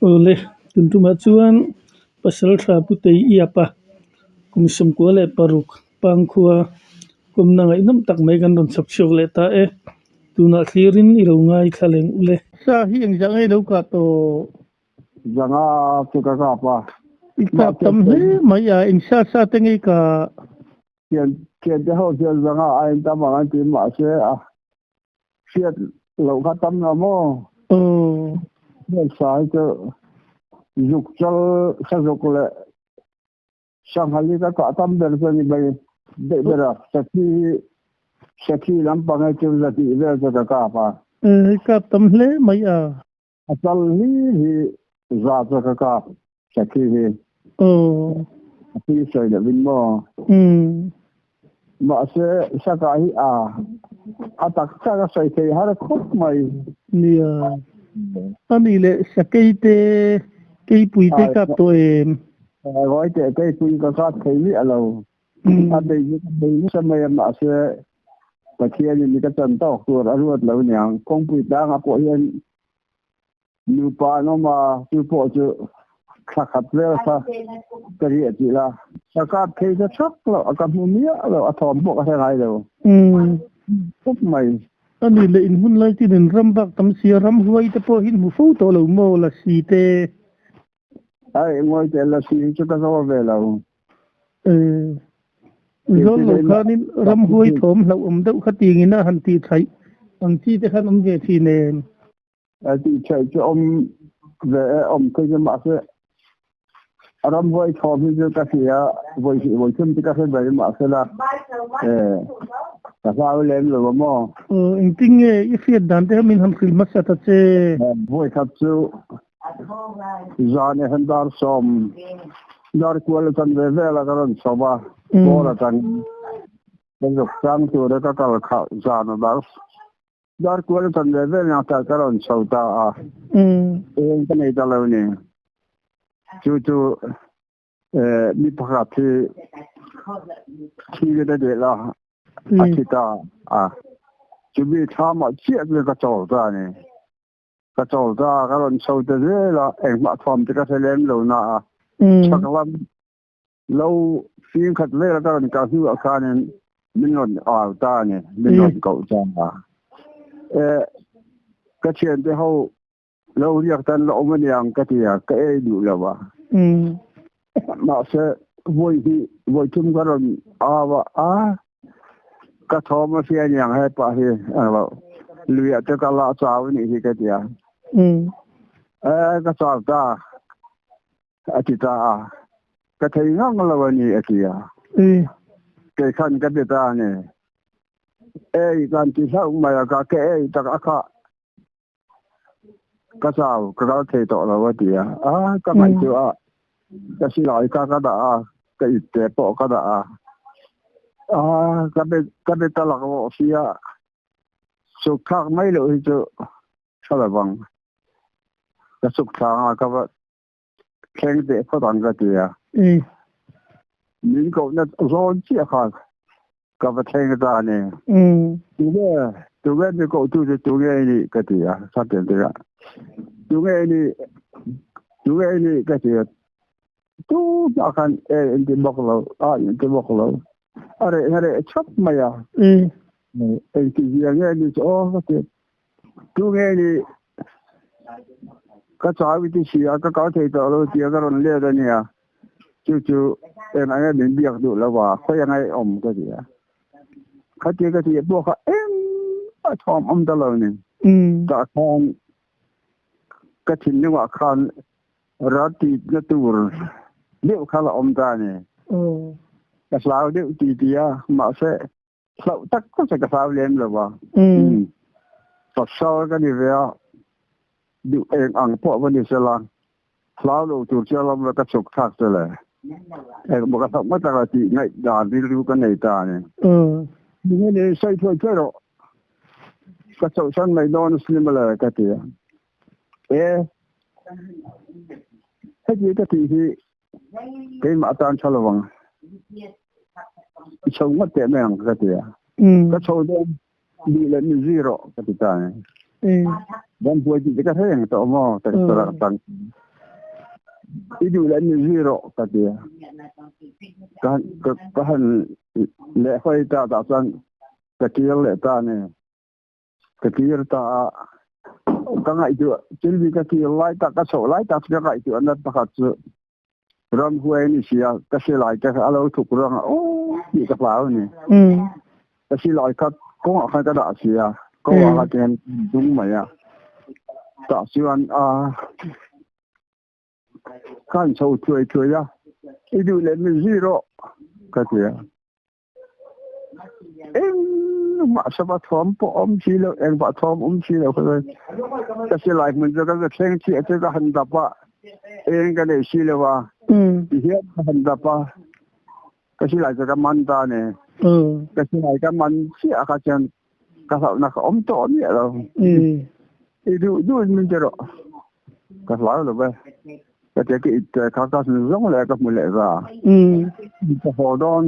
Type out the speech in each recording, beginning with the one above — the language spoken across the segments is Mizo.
Awle tun tumah chuan pasal tha pu tei iap a kum 96 pangkhua kawmna ngaihnawm tak mai kan rawn chhawp chhuak leh ta e tunah thlirin i lo ngaithla leng ule. Sa hi engzah nge i lo kah tawh? Zanga chu ka kap a. I kap tam hle mai a, eng sa sa te nge i kah? Thian thian te ho chuan zanga aiin tam ang an ti mahse a hriat loh kha tam lo maw? Aw. Hriat sa hi chu zuk chal sa zuk leh sanghal hi ka kah tam ber chu a ni mai daih ber a, sakhi hi sakhi lampang hi chu zatih vel chu ka kap a. I kap tam hle mai a. A chal hi hi za chu ka kap sakhi hi. Aw. A pi sawi lovin maw? Umm. Mahse saka hi a a tak tak a sawi thei har khawp mai. Nia. Ani leh sakei te keipui te kap tawh em? Ngawi teh keipui ka kap thei miah lo. A bei hi ka bei nasa mai a mahse Pathianin mi ka chan tawk tur a ruat lo niang. Kawngpui tlangah pawh hian nupa an awm a, chu pawh chu thla khat vel kha ka riah tih la. Ka kap thei ta thak lo, ka hmu miah lo, a thawm pawh ka hre ngai lo. Khawp mai. A nih leh in hun lai tin in ram bak tam sia, ram huai te pawh hi in hmu fo tawh lo maw lasi te? Ai, ngawi teh lasi hi chu ka zo ve lo. Zawl lo khanin ramhuai thawm hlauhawm deuh kha tingin a han tih thaih ang chi te khan awm ve thin em? A tih thaih chu awm ve e, awm thei chu mahse ramhuai thawm hi chu ka hria vawi hnih vawi thum te ka hre ber mahse la ka hlau lem lo a maw? Engtin nge i hriat dan te kha min han hrilh hmasa ta che? Vawi khat chu Zan ehan dar sawm dar kual chan ve vel a ka rawn chho a, pawl atang ka zuk chang tur a ka kal kha zan a dar dar kual chan ve vel na ta ka rawn chho ta a, eng ka nei ta lo ni. Chu chu mi pakhat hi thi ka ta deh la a thi ta a, chumi thlamah chiah chuan ka chawl ta a ni. Ka chawl ta, ka rawn chho ta zel a, engmah thuam te ka hre lem lo na a, chhak lam lo fing khat vel a ka rawn kal hnuah khanin min rawn au ta a ni, min rawn koh ta a. E, ka thiante ho lo riak tan la awm aniang ka ti a, ka ei duh lo a. Mahse, vawi hnih, vawi thum ka rawn au a, a, ka thawm a hria aniang hepa hi, englo, luiah te ka la chau anih hi ka ti a. E, ka chau ta, a ti ta a, ka thei ngang lo a ni, a ti a. Kei khan ka ti ta a ni. Ei, kan ti hlauh mai a, ka ke ei tak a kha. Ka chau, ka kal thei tawh lo a ti a. A, ka ngaihtuah a, ka silai kha ka dah a, ka itte pawh ka dah a. A, ka be, ka be ta lak rawh sia, suk thlak mai loh hi chu tha lo vang. Ka suk thla anga ka va thleng teh phawt ang ka ti a. Min kohna zawn chiah kha ka va thleng ta a ni. Tunge, tunge mi kohtu chu tunge i nih ka ti a, Sapian tikah. Tunge i nih, tunge i nih ka ti a. Tu hmah khan e in ti bawk lo, a in ti bawk lo. A reh na reh chhap mai a. Engti zia nge ni chu aw ka ti. Tunge ni ka chau i ti si a, ka kal thei tawh lo tia ka rawn let a nia. Chu chu eng anga min biak duh lo va, khawi anga i awm ka ti a. Khatia ka tih pawh kha eng a thawm awm ta lo ni. Tah khan ka thinlungah khan ral titna tur deuh kha la awm ta a ni. Ka hlau deuh ti ti a, mahse Hlauh tak tak chu ka hlau lem lo va. Pasal ka ni ve a, duh eng ang pawh va ni sela, hlau lo tur chu lam la ka chhuk thlak che le. Engmaw ka hlauh ngawt taka tih ngaihdan rilru ka nei ta a ni. Tinge ni sawi thuai thuai rawh, ka chauhsan mai dawn a si mawle ka ti a. E, heti ka tih hi Keimah atan tha lo ang. I chho ngawt teh mai ang ka ti a. Ka chho dawn duh leh min zui rawh ka ti ta a ni. Ramhuai tih te ka hre reng tawh maw ka ti ta tang. I duh leh min zui rawh ka ti a. Ka ka ka han leh hawi ta tah chuan ka kir leh ta a ni. Ka kir ta a, ka ngaihtuah thil ka kir lai tak ka chhoh lai tak chu ka ngaihtuah nat pakhat chu ramhuai a ni si a, ka silai te kha a lo thuk rang a aw tih ka hlau a ni. Ka silai kha kawngah khan ka dah si a, kawngah kha tihian dung mai a. Tah chuan a ka han chho thuai thuai a, i duh leh min zui rawh ka ti a. Engmah sava thawm pawh awm si lo, engmah thawm awm si lo kha chuan ka silai hmun chu ka za thleng chiah chu ka han dap a, eng ka nei si lo a, tihian ka han dap a, ka silai chu ka man ta a ni. Ka silai ka man chiah kha chuan ka hlauhna ka awm tawh miah lo. I duh duh in min ti rawh. Ka hlau lo ve. Ka tia ka it kha ka zawng leh ka hmu leh va. Ka haw dawn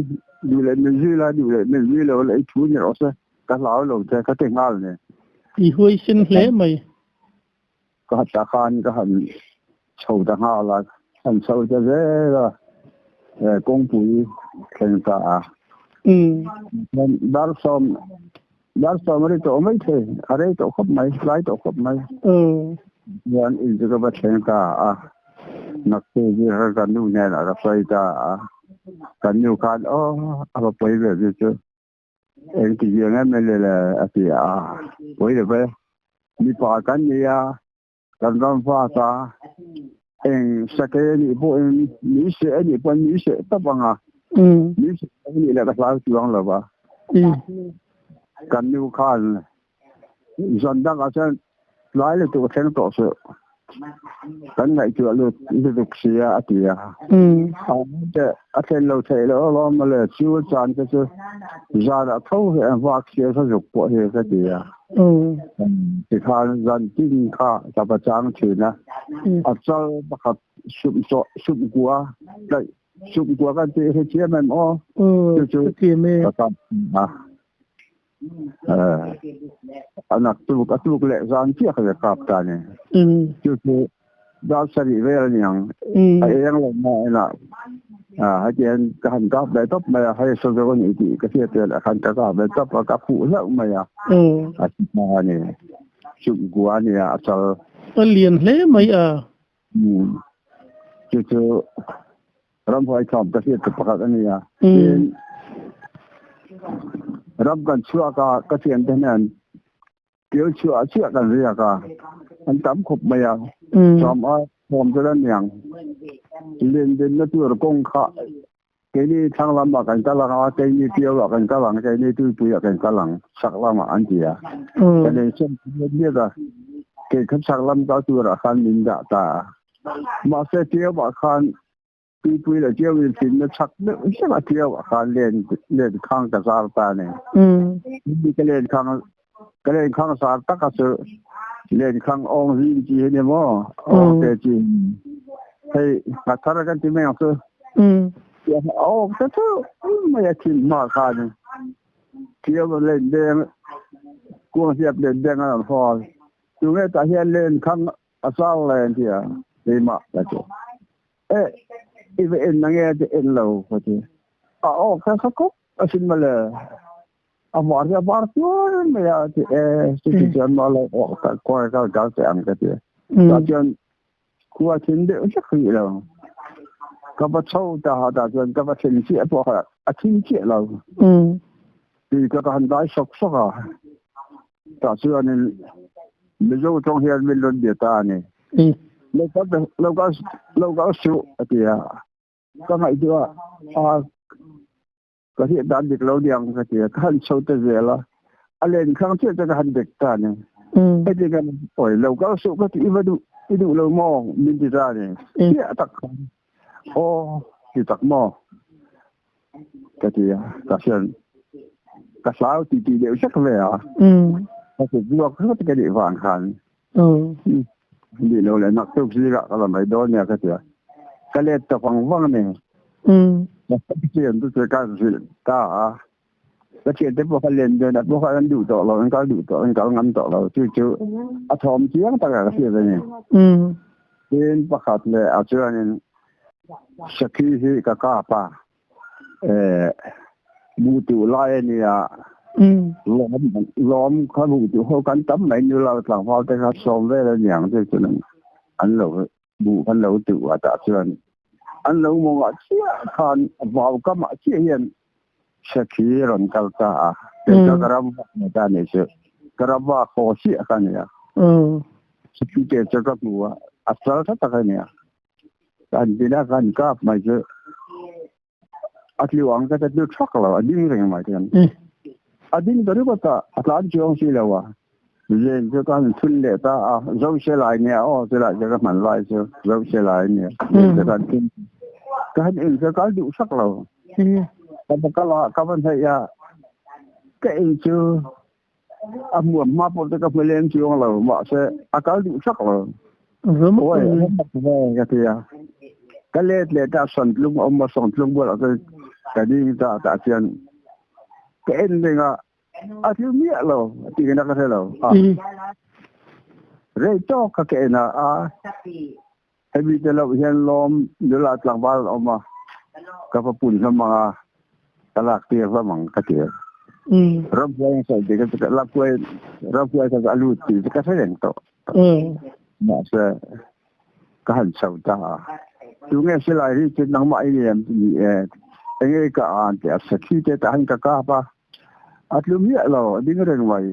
duh leh min zui la duh leh min zui lo la i thu ni rawh se ka hlau lo che ka ti nghal ni. I huaisen hle mai. Ka ta khan ka han chho ta nghal a, han chho ta zel a kawngpui thleng ta a. Dar sawm Dar sawm a ri tawh mai thei, a rei tawh khawp mai, tlai tawh khawp mai. Chuan in chu ka va thleng ta a, naktu chu kha ka nu hnenah ka sawi ta a, kan nu khan aw a va pawi ve chu chu engti ziang em em le a ti a, pawi lo ve, mipa kan ni a, kan ram fa ta eng sake a nih pawhin mi seh a nih pawhin mi seh tawp ang a, mi seh a nih leh ka hlau chuang lo va. Kan nu khan zan dangah chuan tlai lutuk a thleng tawh suh, kan ngaihtuah lut lutuk si a a ti a. A thlen lo theih loh alawm mawle, chu chan te chu zanah tho hi an vak sia sa zuk pawh hi ka ti a. Tikhan zan tin kha ka va chang thin a, a chal pakhat sum tawh sum kua tlaih sum kua kan tih hi thiam em aw? Chu chu ka kap a, a naktuk a tuk leh zan chiah kha ka kap ta a ni. Chu chu Dar sarih vel a ni ang. A eng lo na enah hetiang ka han kap ve tawp mai a, hei saw zawk a ni tih ka hriat tel a khan ka kap ve tawp a, ka phuh hlauh mai a. A thi ta a ni. Chungkua a ni a, a chal. A lian hle mai a. Chu chu ramhuai thawm ka hriat chu pakhat a ni a. Tin, ram kan chhuak a, ka thiante hnen Keu chhuah chiah kan riak a, an tam khawp mai a, chawm a thawm chu la niang. Lendinna tur kawng kha keini thlang lamah kan kal ang a, keini Piau ah kan kal ang, keini Tuipui ah kan kal ang, chhak lamah an ti a. Kan insawn biak biak a, kei kha chhak lam kal turah khan min dah ta a. Mahse Piau ah khan Tuipui leh Tiau infinna chhak deuh hlek a Tiau ah khan len len khang ka zar ta a ni. Mi ka len khang ka len khang zar tak a chu len khang awng zin chi hi ni maw awng te chi hei a thar kan ti mai ang chu awng te chu mai a thin hma khan Tiau len deng kuang hliap len deng a rawn haw tunge tah hian len khang A zar le an ti a, keimah ka ti. Eh, i va en nange a ti, en lo ka ti. A aw kha kha khawp asin mawle, a var hi a var tuar mai a a ti. Eh, chuti chuan maw lo aw ka kawr kal kal teh ang ka ti. Tah chuan khua thin deuh hlek rih lo. Ka va chho ta ha tah chuan ka va thlen chiah pawh kha a thin chiah lo. Tui ka ka han dai sawk sawk a, tah chuanin Mizo tawng hian min rawn bia ta a ni. Lo kal lo kal lo kal suh a ti a. Ka ngaihtuah a, ka hriat dan dik lo niang ka ti a, ka han chho ta zel a. A len khang chiah chuan ka han dek ta a ni. Heti kan awi lo kal suh ka ti i va duh i duh lo maw min ti ta a ni. Chiah tak khan aw ti tak maw ka ti a, ka hriat ka hlau ti tih deuh hlek ve a, ka kut ruak ringawt ka nih vang khan nih lo leh naktuk zingah ka la mai dawn nia ka ti a, ka let ta vang vang a ni. Ka thian te chu ka zilh ta a, ka thian te pawh kha len ven ah pawh khan an duh tawh lo, an kal duh tawh, an kal ngam tawh lo, chu chu a thawm chiang takah ka hriat a ni. Tin pakhat leh ah chuanin. Sakhi hi ka kap a, eh buh tuh lai a nia, lawm lawm kha buh tuh ho kan tam mai nula tlangval te kha sawm vel a niang te chuan an lo buh kan lo tuh a tah chuan an lo mawngah chiah khan vau kamah chiah hian Sakhi rawn kal ta a, kei chu ka ram vak mai ta nih chu, ka ram vak haw chiah ka nia. Sakhi te chu ka hmu a, a chal tha tak a nia. Kan bina kan kap mai chu a tlu ang ka tlu thak lo, a ding reng mai hian. A ding ta ringawt a, a tlan chuang si lo a. Zen chu ka han thun leh ta a, zo se lai nia aw chulai chu ka hman lai chu zo se lai nia. Zen chu ka han thun. Ka han in chu kal duh sak lo. Ka va kal a, ka va hnaih a, ka in chu a hmuam hma pawh chu ka hmu leng chuang lo, mahse a kal duh sak lo. Oi, a mak ve ka ti a. Ka let leh ta sawntlung a awm a, sawntlung bulah chuan ka ding ta tah chuan ka en reng a, A thil miah lo a ti na ka hre lo. A rei tawk ka ke en a, a hemi te loh hian lawm nula tlangval an awm a, ka va pun hlawm ang a, ka lak tir hlawm ang ka ti a. Ramhuai an sawi dik a, Ramhuai Ramhuai kha a lut tih chu ka hre reng tawh. Mahse ka han chho ta a, tunge silai ri chu nangmah i ni em? Ni e, enge ka an tih a, sakhi te tah hian ka kap a, A tlu miah lo, a ding reng mai.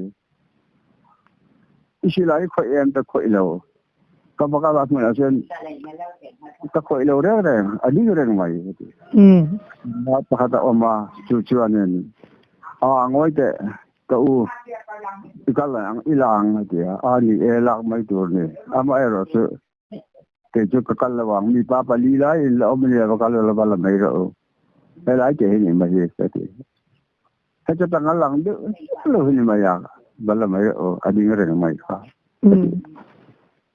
I silai i khawih em? Ka khawih lo. Ka va kal a hmunah chuan ka khawih lo reng reng, a ding reng mai a ti. Pakhat a awm a, chu chuanin, A ngawi teh, ka u, i kal ang, i la ang a ti a. A ni e, lak mai tur ni. Amaherawh chu Kei chu ka kal lo ang, mipa pali lai in la awm ania va kal lo va la mai rawh u. Helai te hi ni mai hi ka ti. Heta tang a lang deuh lo hi ni mai a, va la mai rawh u, a ding reng mai kha ka ti.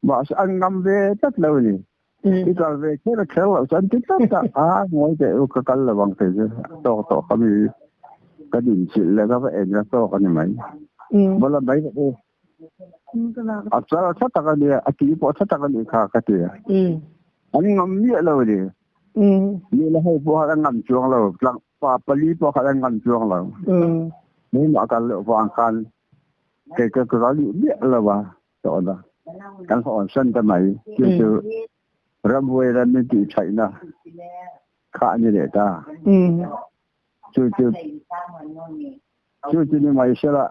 Mahse an ngam ve tlat lo ni. I kal ve kher a kher loh chuan ti tlat a, a ngawi teh u ka kal lo ang kei chu, a tawk tawh kha mi ka dinchilh leh ka va en ka tawk a ni mai. Va la mai rawh u. A chal tha tak a nia, a ti pawh tha tak a nih kha ka ti a. An ngam miah lo a ni. Nula ho pawh khan an ngam chuang lo, tlang pa pali pawh khan an ngam chuang lo. Keimah kal loh vang khan kei ka ka luh miah lo a tawn a. Kan hawn san ta mai. Chu chu ramhuai ram min tih thaihna kha a ni leh ta. Chu chu chu chu ni mai sela.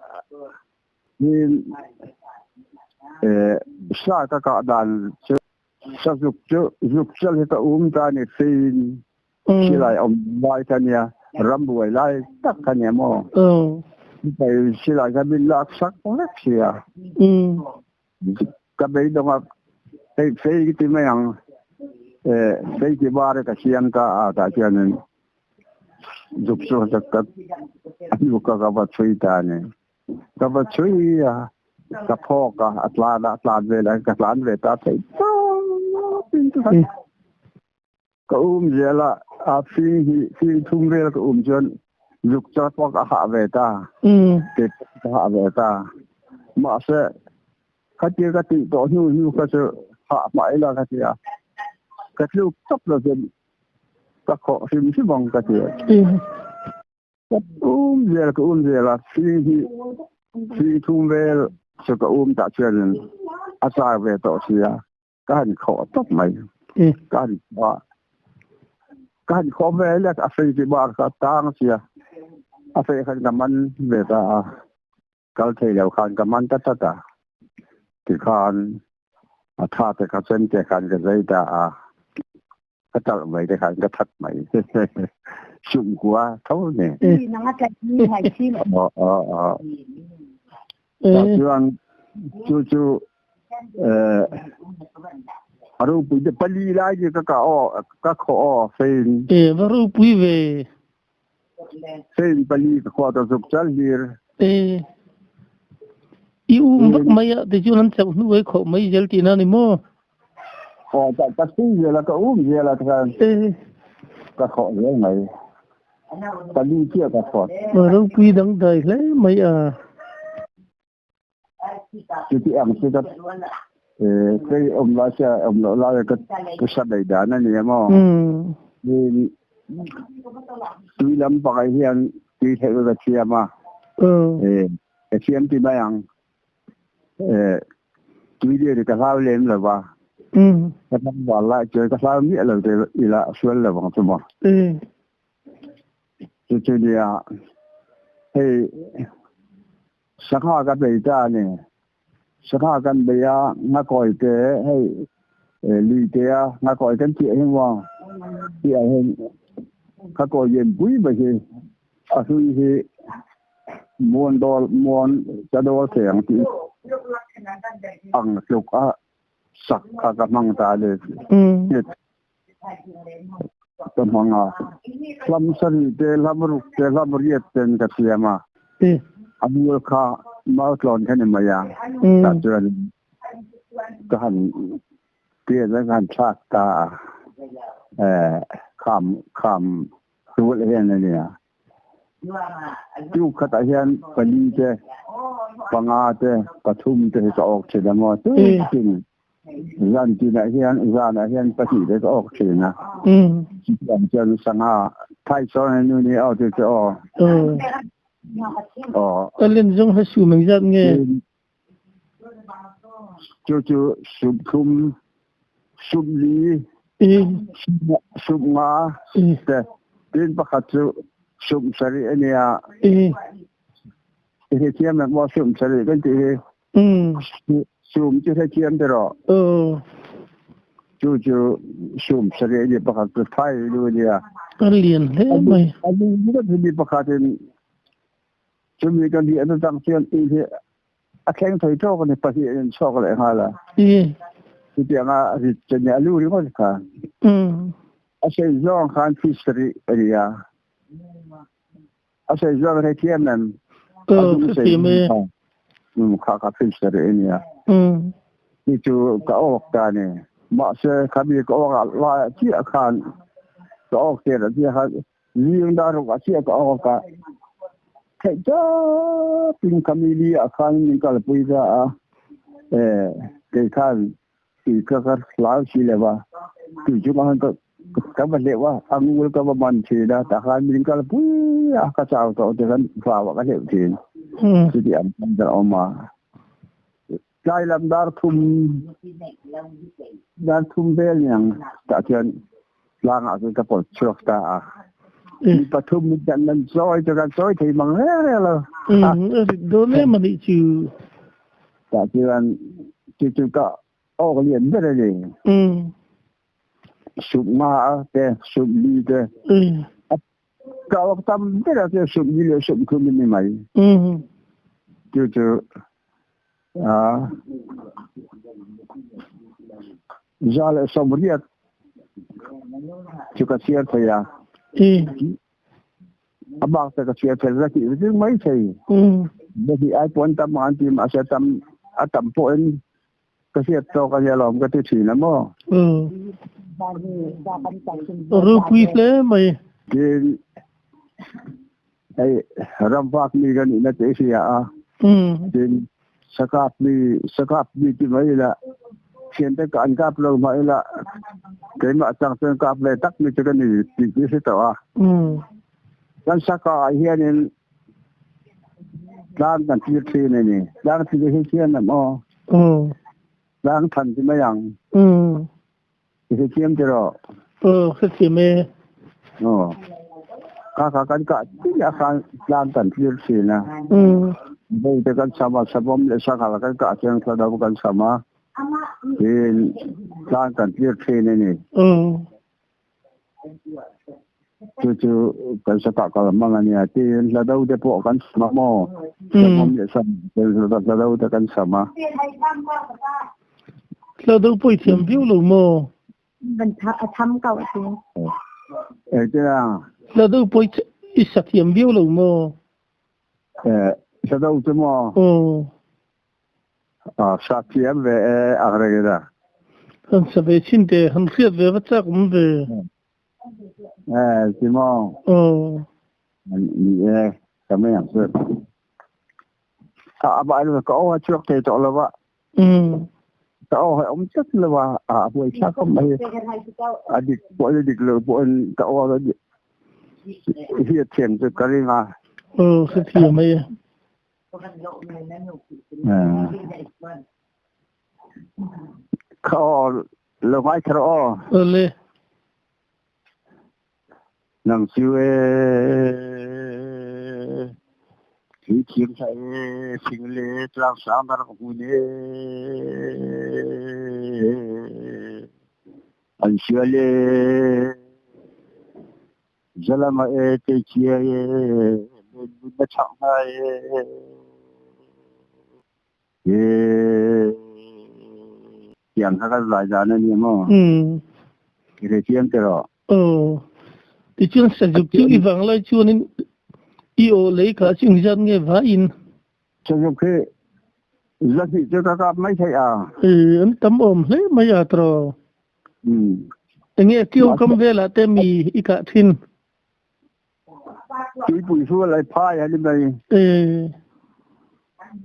Sa ka kah dan cu sazuk cu zukcel hi ka um ta ni fin silai om lai ka nia rambuai lai tak ka nia maw pai silai ka min lak sak vek sia ka beidawng a hei fei ti mai ang fei ki bar ka siam ta a tah chuanin zuk chu ka hnu ka ka va chhui ta ni ka va chhui a ka phawk a a tlan a tlan ve la ka tlan ve ta thei tawpin ka um zel a a fing hi fing thum vel ka um chuan zuk char pawh ka hah ve ta ke ka hah ve ta mahse khatia ka tih tawh hnu hnu kha chu hah hmah ila ka tia ka tluk tawp lo chuan ka khawh hrim hrim ang ka tia Ka um zel ka um zel a fing hi fing thum vel chu ka um tah chuanin a chak ve tawh sia ka han khawh tawp mai ka han khawh a ka han khawh ve lek a fei chi bar kha tang sia a fei khan ka man ve ta a kal thei lo khan ka man ta tlat a tikhan a tha te kha chen te khan ka zai ta a ka talh mai te khan ka that mai sum kua tho ni chuan chu chu a ropui te pali lai ji ka ka o ka kho o fein e va ropui ve fein pali ka kho ta zuk chal hir e i um vak mai a te chu nan chau hnu ei kho mai zel ti na ni mo Aw ka ka si zel a ka um zel a khan ka khawh zel mai. Pali chiah ka khawt. Ropui dang dai hle mai a. Chuti ang chu ka kei awm lai sia awm loh lai ka ka sa bei dan a ni a maw. Tui lam pakah hian tui theih ka thiam a, ka thiam ti mai ang. Tui lian hi ka hlau lem lo va, ka tlangval lai chuan ka hlau miah lo te ila sual lo ang chu maw. Chu chu nia hei sangha ka bei ta a ni. Sangha kan bei a, ngakawi te hei lui te a ngakawi kan chiah hi maw tih ah hian ngakawi lian pui mai hi a hlui hi muan dawl muan ka dawl thei ang tih ang tluk a sak kha ka hmang ta a ni. Ka hmang a, hlam sarih te, hlam ruk te, hlam riat ten ka siam a, a hmul kha mau tlawn kha ni mai a, tah chuan ka han pian a ka han thlak ta a, kham kham rual hian a nia. Tu khatah hian pali te, panga te, pathum te hi ka awk thin a maw tukin. Zan tinah hian zanah hian pahnih te ka awk thin a. Chutiang chuan sangha thai sawn a nu ni aw chu chu aw. Aw. A len zawng hla sum engzat nge? Chu chu sum thum, sum li, sum nga te tin pakhat chu sum sarih a nia. I hrethiam em maw sum sarih kan tih hi? Sum chu hrethiam tiraw? Chu chu sum sarih a ni pakhat chu thai lu a nia. A lian hle mai. A lu ngawt hi mi pakhatin chumi ka lian atang chuan i hi a thleng thei tawk a ni pahnih in chhuak leh nghal a. Chutianga rit chu nia a lu ringawt kha. A sei zawng khan thi sarih a ni a. A sei zawng hrethiam em? A dung sei zawng kha. Kha kha thi sarih a nia. Ti chu ka awk ta a ni. Mahse khami ka awk ah lai chiah khan ka awk tir ah chiah khan Zing dar ruk ah chiah ka awk a, theih tawpin ka mili ah khan min kalpui ta a, kei khan tui ka ka hlau si lo va, tui chungah khan ka va hleuh a, a ngul ka va man thin a, tah khan min kalpui a, ka chau tawh te khan vau ah ka hleuh thin, chuti ang khan ka awm a. Tlai lam dar thum dar thum vel niang tah chuan tlangah chuan ka pawt chhuak ta a. Mi pathum min kan lan chawi chu kan chawi thei mang reng reng lo. A rit dawn em a nih chu. Tah chuan chu chu ka awk lian ber a ni. Sup nga te, sup li te. Ka awk tam ber a chu sup li leh sup thum a ni mai. Chu chu Za leh sawmriat chu ka chhiar thei a. A bak te ka chhiar thei la tih zing mai thei. Hei ai pawn tam an ti mahse tam a tam pawhin ka hriat tawk a nia lawm ka ti thin a maw. Ropui hle mai. Tin hei ramvak mi ka nihna te i hria a. Tin sakap mi sakap mi ti mai ila thiante ka an kap lo mah ila keimah chang chuan kap ve tak mi chu ka ni tih chu i hre tawh a. Kan saka ah hianin Tlang kan thlir thin a ni. Tlang thlir hi thiam em aw? Tlang than ti mai ang. I hrethiam tiraw? Aw, hrethiam e. Aw. Kha kha kan kah tin a khan tlang kan thlir thin a. Bo te kan sam a, savawm leh sanghal kan kah chuan thla do kan sam a. Tin, tlang kan thlir thin a ni. Chu chu kan sakah kal hmang a nia tiin hla do te pawh kan sam a maw? Savawm leh sam hla do te kan sam a. Hla do pawh i thiam viau lo maw? Engtin a? Hla do pawh i sa thiam viau lo maw? Hla do chu maw? Sa thiam ve e ang reng ila. Han sa ve chin te, han hriat ve va chak awm ve. Eh, ti maw? Aw. Ni e, ka mai ang chu. A ba ka aw a chhuak thei tawh lo va. Ka aw hi a awm tlat lo a, a buaithlak khawp mai. A dik pawh a dik lo pawhin ka aw a hriat thiam chu ka ring a. Aw, hrethiam mai e. Ka aw lo ngaithla rawh aw. Awle. Nang chu e thil thiam tha e thing le tlang sang dar ka hmun e an sial e zalama e te chia e men mun na chak hna e e tiang kha kan zai dan a ni maw i re thiam te rawh. Aw. Tichuan sazuk chu i vang lai chuanin i aw lei kha chu engzat nge vaiin? Sazuk hi zahnih chu ka kap mai theih a. An tam awm hle mai a tiraw? Enge kio kam velah te mi i kah thin? Tuipui hrual ai phai a ni mai.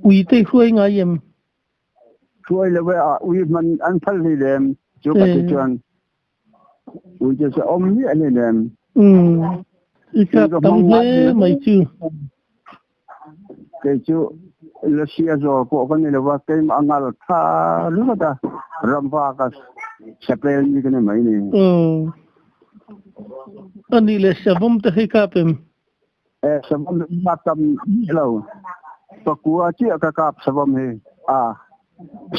Ui te i hruai ngai em? Hruai lo e a, ui hman an phal hlei lem chu ka ti chuan. Ui te chu awm miah hlei lem. I kap tam hle mai chu. Kei chu Russia zawl pawh ka ni lo va, keimah ngal tha ringawt a, ramva ka sapel ni ka ni mai ni. Anih leh savawm te hi kap em? E savawm hi ka tam miah lo. Pakua chiah ka kap savawm hi. A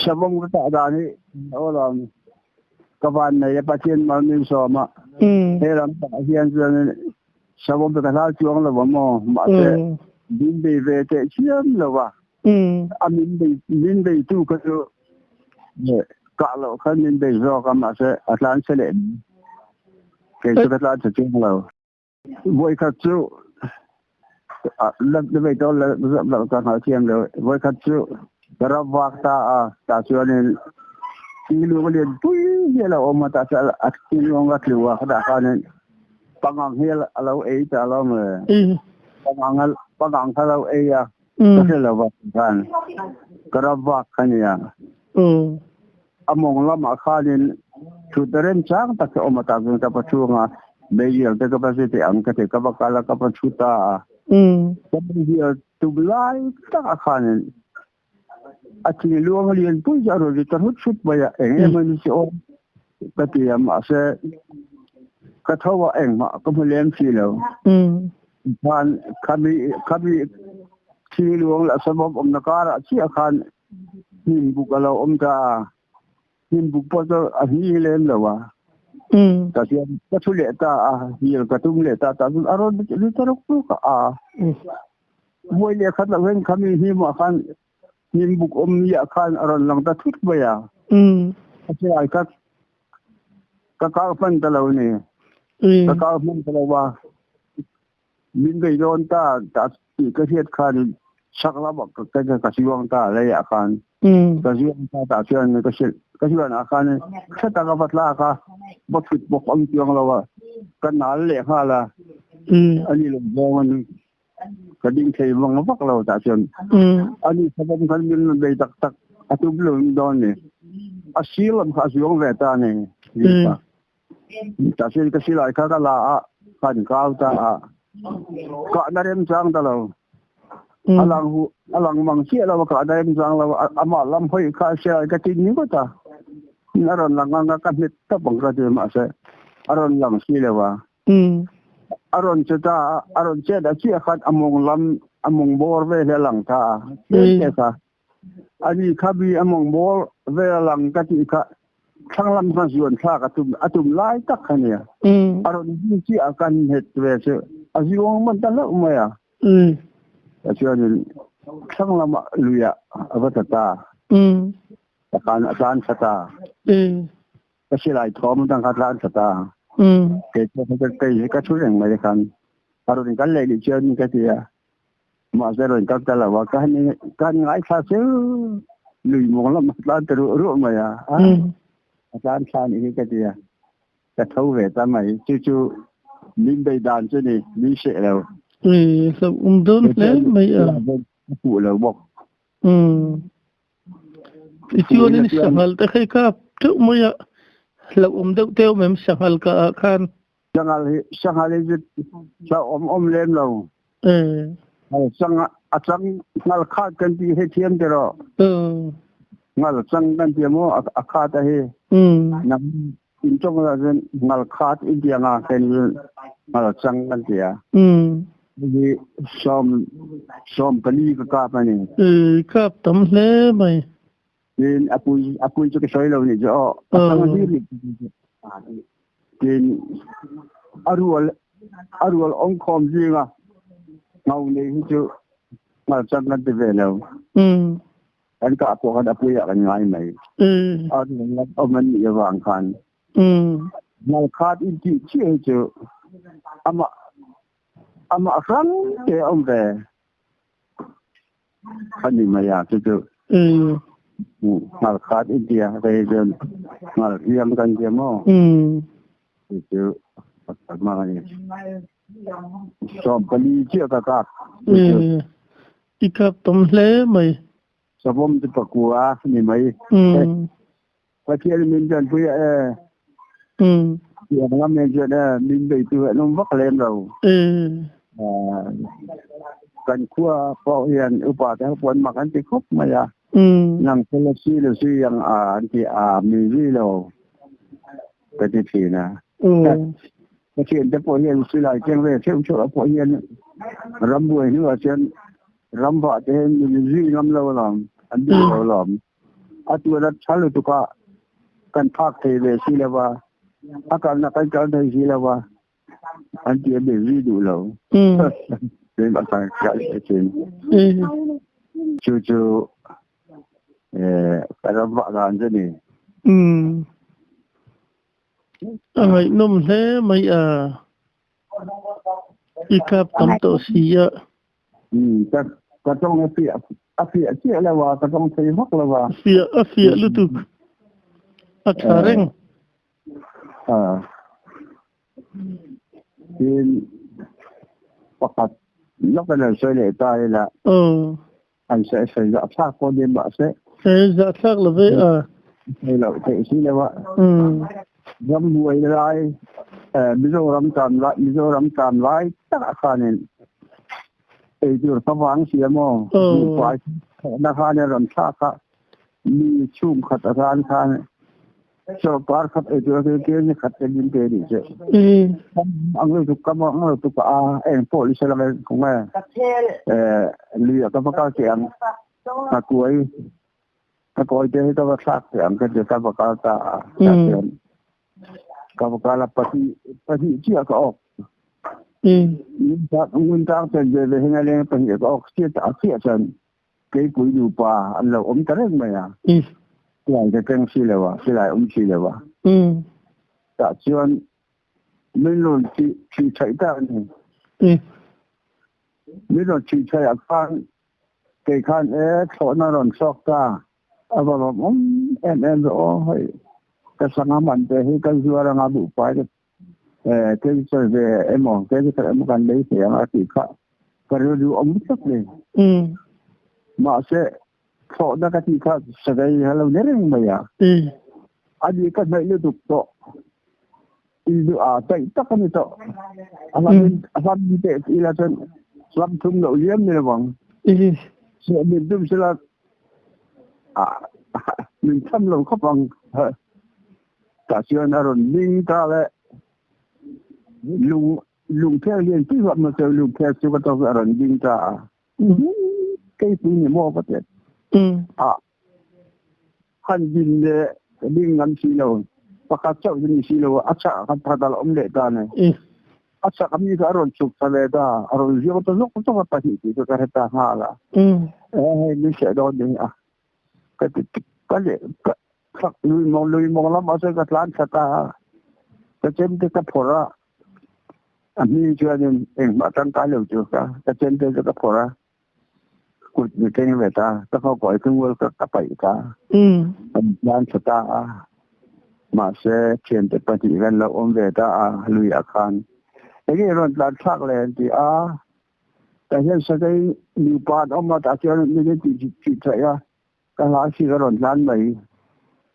savawm ka kah dan hi aw ka van nei a Pathian mal min sawm a. He ram ah hian chuan savawm hi ka hlau chuang lo a maw mahse min bei ve teh chiam lo a. A min bei min bei tu kha chu kah loh khan min bei zawk a mahse a tlan chhe leh kei chu ka tlan chhe chuang lo. Voikhat chu la vei tawh la zap loh ka hngalh thiam lo. Voikhat chu ka ram vak ta a, tah chuanin thingluang a lian pui hi a lo awm a, tah chuan a thingluang a tlu a, khatah khanin pangang hi a lo ei ta lo maw le. Pangang pangang kha a lo ei a, ka hre lo va khan ka ram vak kha nia. A mawng lamah khanin thut remchang tak hi a awm a, tah chuan ka pa chhunga meizial te ka va zet ang ka ti, ka va kal a, ka va thu ta a. Ka meizial tum lai takah khanin a thingluang lianpui chu a rawn ri ta hrut hrut mai a, eng em ani chu aw ka ti a, mahse ka tho a engmah ka hmu lem si lo. Khan khami khami thingluang leh savawm awmna karah chiah khan Hnim buk a lo awm ta a, hnim buk pawh chu a hni lem lo a. Ka hian ka thu leh ta a, hil ka tum leh ta ta chuan a rawn ri ta ruk ruk a. Buai leh khat loh hian khami hnimah khan hnim buk awm miah khan a rawn lang ta thut mai a. A silai kha ka kau hman ta lo ni. Ka kau hman ta lo a. Min bei dawn ta ta tih ka hriat khan chhak lamah ka ka zuang ta leiah khan ka zuang ta tah chuan ka hrilh ka zuan ah khan hre taka va tlak a va thut bawk awm chuang lo a ka nal leh nghal a ani lo zawng ani ka ding thei vang vak lo tah chuan ani savawm khan min rawn bei tak tak a tum lo dawn ni a sir lam kha a zuang ve ta ni Ta sin ka silai kha ka la a, kan kau ta a. Kahna remchang ta lo. A lang hu a lang mang chiah lo a kahna remchang lo a amah lam hawi kha silai ka tin ni ngawt a. A rawn lang anga ka hmet tawp ang ka ti mahse a rawn lang si lo a. A rawn che ta a, a rawn chet a chiah khan a mawng lam a mawng bawr vel hi a lang ta a. Tlem te kha. Ani kha mi a mawng bawr vel a lang ka tih kha thlang lam khan zuan thlak a tum a tum lai tak kha nia. A rawn zui chiah a kan het ve chu a zuang man ta hlauh mai a. Chuanin thlang lamah luiah a va tla ta. A tlan a tlan thla ta. Ka silai thawm atang kha tlan thla ta. Kei pawh kha kei hi ka thu reng mai khan a rawn kal leh lih chuan ka ti a. Mahse rawn kal ta lo a, ka han ka han ngaithla chu lui mawng lam a tlan ta ruah ruah mai a, a tlan thla anih hi ka ti a, ka tho ve ta mai. Chu chu min bei dan chu ni, min hreh lo. Hlauhawm dawn hle mai a. Ka puh lo bawk. Tichuanin sanghal te kha i kap teuh mai a, hlauhawm deuh te awm em sanghal kah ah khan? Sanghal hi sanghal hi chu hlauhawm awm lem lo. Chang a chang ngal khat kan ti he thiam ti rawh. Ngal chang kan ti maw a khat a hi. Nang in tong la cun ngal khat in ti anga ken ngal chang kan ti a. Hi sawm 14 ka kap ani. Kap tam hle mai. Tin a pui a pui chu ka sawi lo ni chu aw. A chang hi ni. Tin a rual a rual ong khawm zinga ngau nei hi chu ngal chang kan ti ve lo. Kan kah pawh khan a pui ah kan ngai mai. A rual awm an nih avang khan. Ngal khat in tih chiah hi chu amah amah hrang te a awm ve. Ani mai a chu chu. Ngal khat in tia kei chuan ngal hiam kan tia maw. Chu chu pakhat mah ani. 14 chiah ka kap. I kap tam hle mai. Savawm chu pakua ni mai. Pathian min tanpui a e. Tiang lam nen chuan e min beitu an awm vak lem lo. Kan khua pawh hian upa te ho pawh an mak an ti khawp mai a. Nang chu la si lo si ang a an ti a min zui lo ka ti thin a. Pathian te pawh hian silai keng ve theuh theuh a pawh hian rambuai hnuah chuan ramvah te hian min zui ngam lo alawm an duh lo alawm. A tuan a tha lutuk a, kan phak thei ve si lo va, a kalna kan kal thei si lo va, an ti a be zui duh lo. Tin a tang ka thin. Chu chu ka ram vah dan chu ni. A ngaihnawm hle mai a, i kap tam tawh si a. Ka ka tawng a fiah a fiah chiah lo a, ka tawng thei vak lo a. Fiah a fiah lutuk a tha reng. Tin pakhat lawk in an sawi leh ta ila. An sawi sawi zahthlak pawh ni mahse. Sawi zahthlak lo ve a. Sawi loh theih si lo a. Rambuai lai Mizoram tan lai Mizoram tan lai takah khanin eitur favang si a maw buhfai thawhna khan a rawn thlak a mi chhungkhat atan khan Sorkar khat ei tur a ke ni khat te min pe ni che. Ang lo tuk ka ang lo tuk a eng pawh ni sela nge kung e. Eh lui a ka va kal teh ang. Ka kuai ka kawi te hi ka va thlak teh ang ka ti ka va kal ta a. Ka chuan ka va kal a pahnih pahnih chiah ka awk. Ngun tang chen ve ve hi nga leng pahnih ka awk chiah ta chiah chuan Keipui nupa an lo awm ta reng mai a. Silai ka keng si lo a, silai awm si lo a. Tah chuan min rawn chhui thaih ta a ni. Min rawn chhui thaih ah khan kei khan e thlawhna rawn thlawk ta a va lawm awm em em ve aw hei ka sangha man te hi ka zuar anga duhpai ka kei sawi ve emaw kei chu emaw kan lei thei ang a tih kha ka rilru awm tlat ni. Mahse thlawhna ka tih kha sakai a lo ni reng mai a. Ani ka hnaih lutuk tawh. Indu a taih tak a ni tawh. A hlam a hlam teh ila chuan hlam thum loh liam ni lovang. Min tum sela min tham lo khawp ang. Tah chuan a rawn ding ta le. Lung lungphek lian pui vak ma chu lungphek chu ka tawk a rawn ding ta a. Keipui ni maw ka ti. A han din le ding ngam si lo. Pakhat chauh chu ni si lo a chak khan pakhat a la awm leh ta ne. A chak ami kha a rawn chhuk thla ve ta. A rawn ziak ta zawk zawk a pahnih tih chu ka hre ta nghal a. E hei min hreh dawn ding a. Ka ti ka leh ka thak lui mawng lui mawng lamah chuan ka tlan thla ta a ka chemte ka phawrh a a hming chuanin engmah tangkai lo tur ka ka chemte chu ka phawrh a kut mi keng ve ta ka nghawkawi ka ngual ka ka paih ta kan tlan thla ta a mahse thiante pahnih kan lo awm ve ta a luiah khan enge rawn tlan thlak le an ti a. Tah hian sakei nupa an awm a, tah chuan min in tih tih theih a. Ka hlau si ka rawn tlan mai.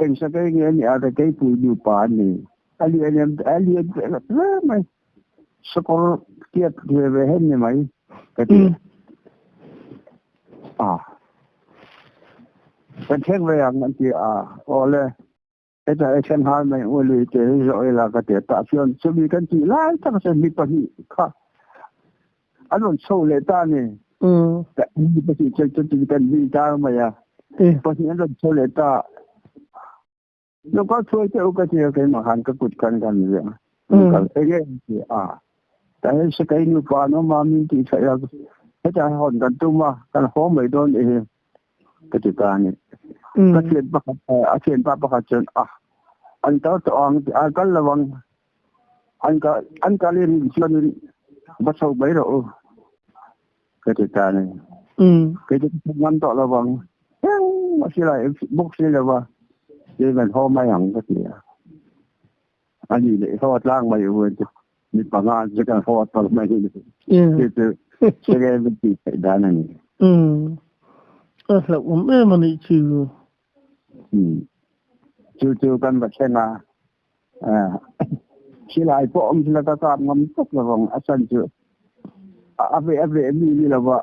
Eng sakei nge a nih a, Keipui nupa an ni. A lian em a lian ve hle mai. Sakawr tiat ve ve hen ni mai ka ti a. Kan thleng ve ang an ti a, aw le. Heta e thleng nghal mai u lui te hi zawh ila ka ti a, tah chuan chumi kan tih lai tak chuan mi pahnih kha an rawn chho leh ta a ni. Mi pahnih chuan chuti kan zui ta mai a, pahnih an rawn chho leh ta. Lo kal thuai teh u ka ti a, keimah khan ka kut khan kan ziah a, lo kal eng eng ti a. Tah hian Sikai nupa an awm a, min tih theih a, hetah hawn kan tum a, kan haw mai dawn nih hi. Ka ti ta a ni. Ka thian pakhat a thianpa pakhat chuan a an kal tawh ang an kal lo ang an kal an kal i rin chuanin va chho mai rawh u ka ti ta a ni. Kei chu ka ngam tawh lo ang engmah si lai bawk si lo va kei kan haw mai ang ka ti a. A ni leh haw tlang mai u an ti. Mi panga chu kan haw tawlh mai ni. Chu chu senge min tih theih dan a ni. A hlauhawm em a nih chu. Chu chu kan va thleng a. Silai pawh awm sela ka kap ngam tawk lovang a chan chu a veh a veh mi ni lova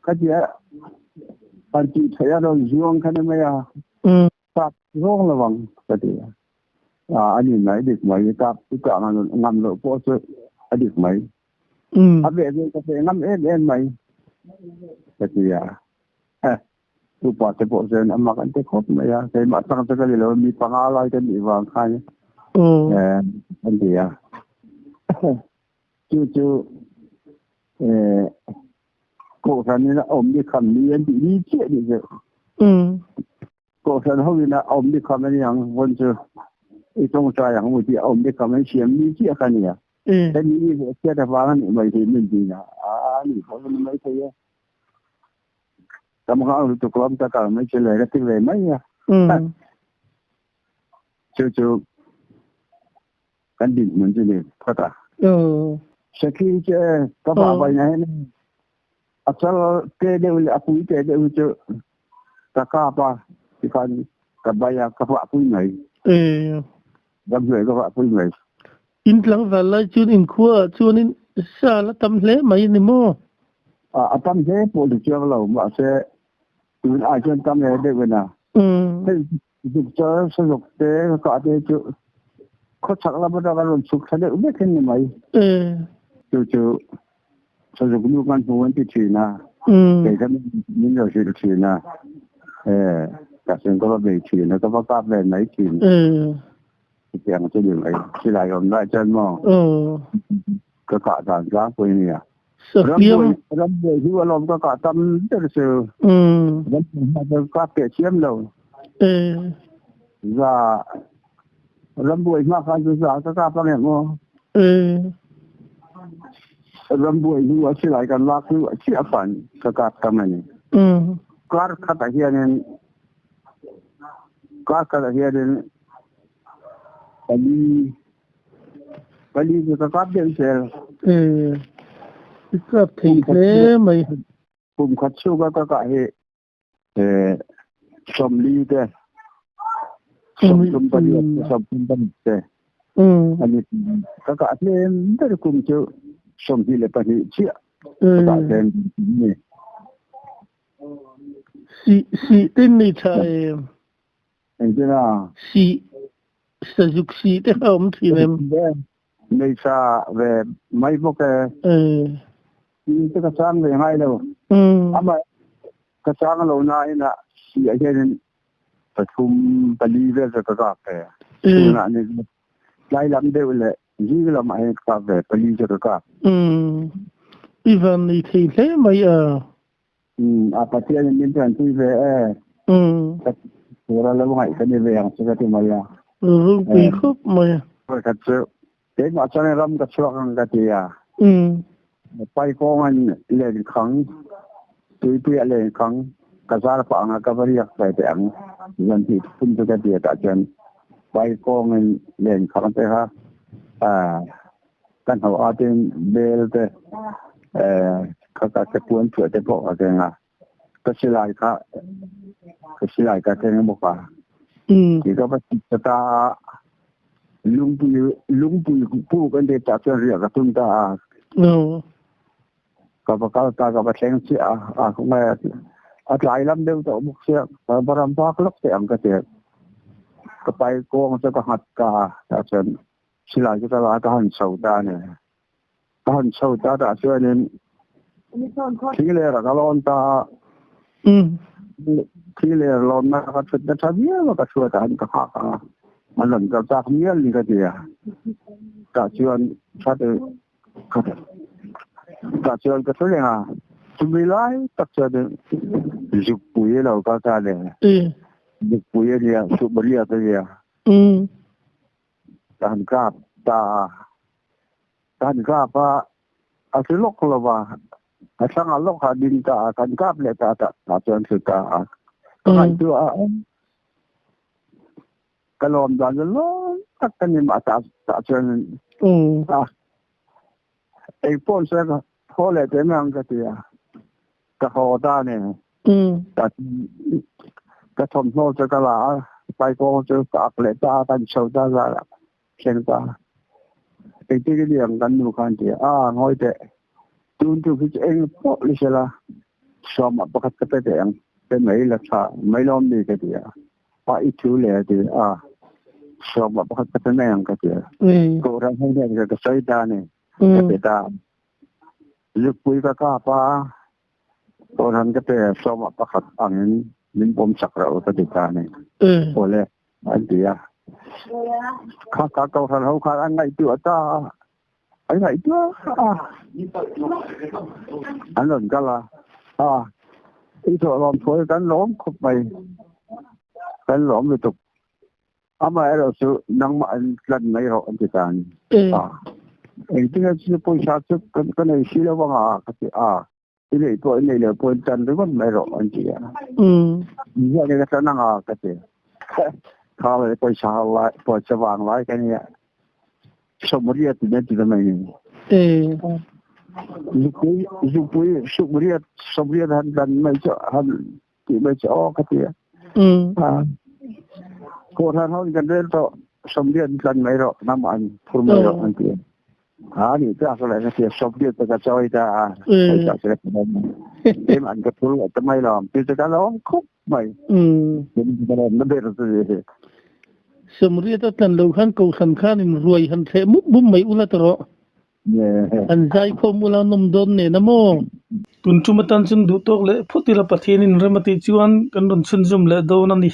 khatia han tih theih a rawn zuang kha ni mai a. Kap zawng lo ang ka ti a. A ni mai dik mai kap i kah ngam loh pawh chu a dik mai. A veh ve ka veh ngam em em mai ka ti a. Upa te pawh chuan a mak an ti khawp mai a, keimah tang chu ka ni lo mi panga lai ka nih vang khan an ti a. Chu chu Kohhran in a awm ni kham ni an tih ni chiah ni chu. Kohhran ho in a awm ni kham ani ang vawn chu i tawngtai ang mu tih a awm ni kham an siam ni chiah kha nia. Hemi ni ve chhiat avang a nih mai hi min ti na a ni pawh ni mai thei e. Tam hang lutuk lam ta kal mai chu le ka ti ve mai a. Chu chu kan dinhmun chu ni phawt a. Sakhi chu e ka vah vai na hian a chal te deuh leh a pui te deuh hi chu ka kap a tikhan ka bai a ka vah pui mai. Ramhnuai ka vah pui mai. In tlangval lai chuan in khua ah chuanin sal a tam hle mai a ni maw? A tam hle pawh ni chiang lo mahse tun ai chuan tam hle deuh in a. Hei Zuk char sazuk te ka kah te chu khawchhak lam atanga rawn chhuk thla deuh vek hin ni mai. Chu chu sazuk nu kan hmu an ti thin a, kei kha min lo hrilh thin a, ka sen ka va bei thin a, ka va kap ve mai thin. Chutiang chu ni mai, silai awm lai chuan maw ka kah dan tlangpui a nia. Sakliam. Rambuai hi alawm ka kah tam ber chu. Rambuai hma chu kap teh chiam lo. Za rambuai hma khan chu za ka kap ang em aw. Rambuai hnu a silai kan lak hnu a chiah khan ka kap tam a ni. Kar khatah hianin kar khatah hianin pali Pali chu ka kap deuh zel. Eh, i kap thei hle mai. Kum khat chhunga ka kah hi eh sawmli te sawmthum pariat te sawmthum pahnih te ani ka kah tlem ber kum chu 22 chiah ka kah tlem ni. Si si tin nei tha em? Engtin a? Si Sazuk si te kha awm thin em? Nei tha ve mai bawk e. Tin te ka chang ve ngai lo. Amah ka chang lo na in a si ah hianin pathum pali vel chu ka kap ve. Tunah ni tlai lam deuh leh zing lamah hian ka kap ve pali chu ka kap. I van nei thei hle mai a. A Pathian in min tanpui ve e. Tura lo ngaih ka ni ve ang chu ka ti mai a. Rungpui khawp mai a. Khat chu keimah chuan ram ka chhuak ang ka ti a. Pai kawng an len khang tuipui a len khang ka zar pah ang a ka va riak ve teh ang zan hnih thum chu ka ti a tah chuan pai kawng in len khang te kha Ka hno a tin bel te kha ka te puan thuah te pawh ka keng a. Ka silai kha ka silai ka keng bawk a. Ti ka va ti ta a. Lungpui lungpui puk an ti tah chuan riah ka tum ta a. Ka va kal ta ka va thleng chiah a. A khawngaih a a tlai lam deuh tawh bawk sia ka va ram vak lawk teh ang ka ti. Ka pai kawng chu ka nghat ta a tah chuan silai chu ka la a ka han chho ta a ni. Ka han chho ta tah chuanin thingler a ka lawn ta a. Thingler lawnna ka thutna tha viau a ka chhuat ah han ka nghak ang a, an rawn kal chak mial ni ka ti a. Tah chuan tha te tah chuan ka thu reng a, chumi lai tak chuanin zukpui a lo kal ta le. Zukpui a nia, Suhmariat a nia. Ka han kap ta a, ka han kap a, a hre lawk lo va, a thlangah lawk a ding ta a, kan kap leh ta ta tah chuan hre ta a, ka ngaihtuah a, ka lawm dan chu lawm tak ka ni mah tah tah chuan a, engpawh sawi ka haw leh teh mai ang ka ti a, ka haw ta a ni. Ka ka thawmhnaw chu ka la a, paikawng chu ka ak leh ta a, kan chho ta zar a, thleng ta. Engtin i liam kan nu khan ti a, a ngawi teh, tun tum hi chu eng pawh ni sela, sawmah pakhat ka pe teh ang, pe mai la tha mai lawm ni ka ti a, a i thu le a ti a, sawmah pakhat ka pe mai ang ka ti a, kohhran ho nen ka sawi ta a ni, ka pe ta. Zukpui ka kap a. Kohhran ka pe sawmah pakhat angin min pawm chak reuh ka ti ta a ni. Awle an ti a. Kha kha kohhran ho khan an ngaihtuah ta a, an ngaihtuah a, an rawn kal a, a i thawhlawm thawi kan lawm khawp mai, kan lawm lutuk. Amaherawh chu nangmah an tlan mai rawh an ti ta a ni. A, engtin chu pawisa chu ka nei si lo vang a ka ti a, i neih pawh i nei lo pawh in tan ringawt mai rawh an ti a. Ziah nge ka tlan ang a ka ti. Kha leh pawisa lai pawisa vang lai ka nia. Sawmriat in an ti ta mai ni. Zupui zupui sawmriat sawmriat han tlan mai chu han tih mai chu aw ka ti a. Kohhran ho in kan rel tawh sawmriat in tlan mai rawh hnam an phur mai rawh an ti a. A ni ta ka leh ka ti a sawmriat te ka chawi ta a. Hei ta se ka em an ka phur leh ta mai lawm ti te ka lawm khup mai. Ka lawm na ber chu ni. Sawmriat a tlan lo khan kohhran khan in ruai han thleh mup mup mai ula ta rawh. An zaikhawm ula nawm dawn nen a maw? Tun tum atan chuan duh tawk leh phawt ila Pathianin rem a tih chuan kan rawn chhunzawm leh dawn a ni.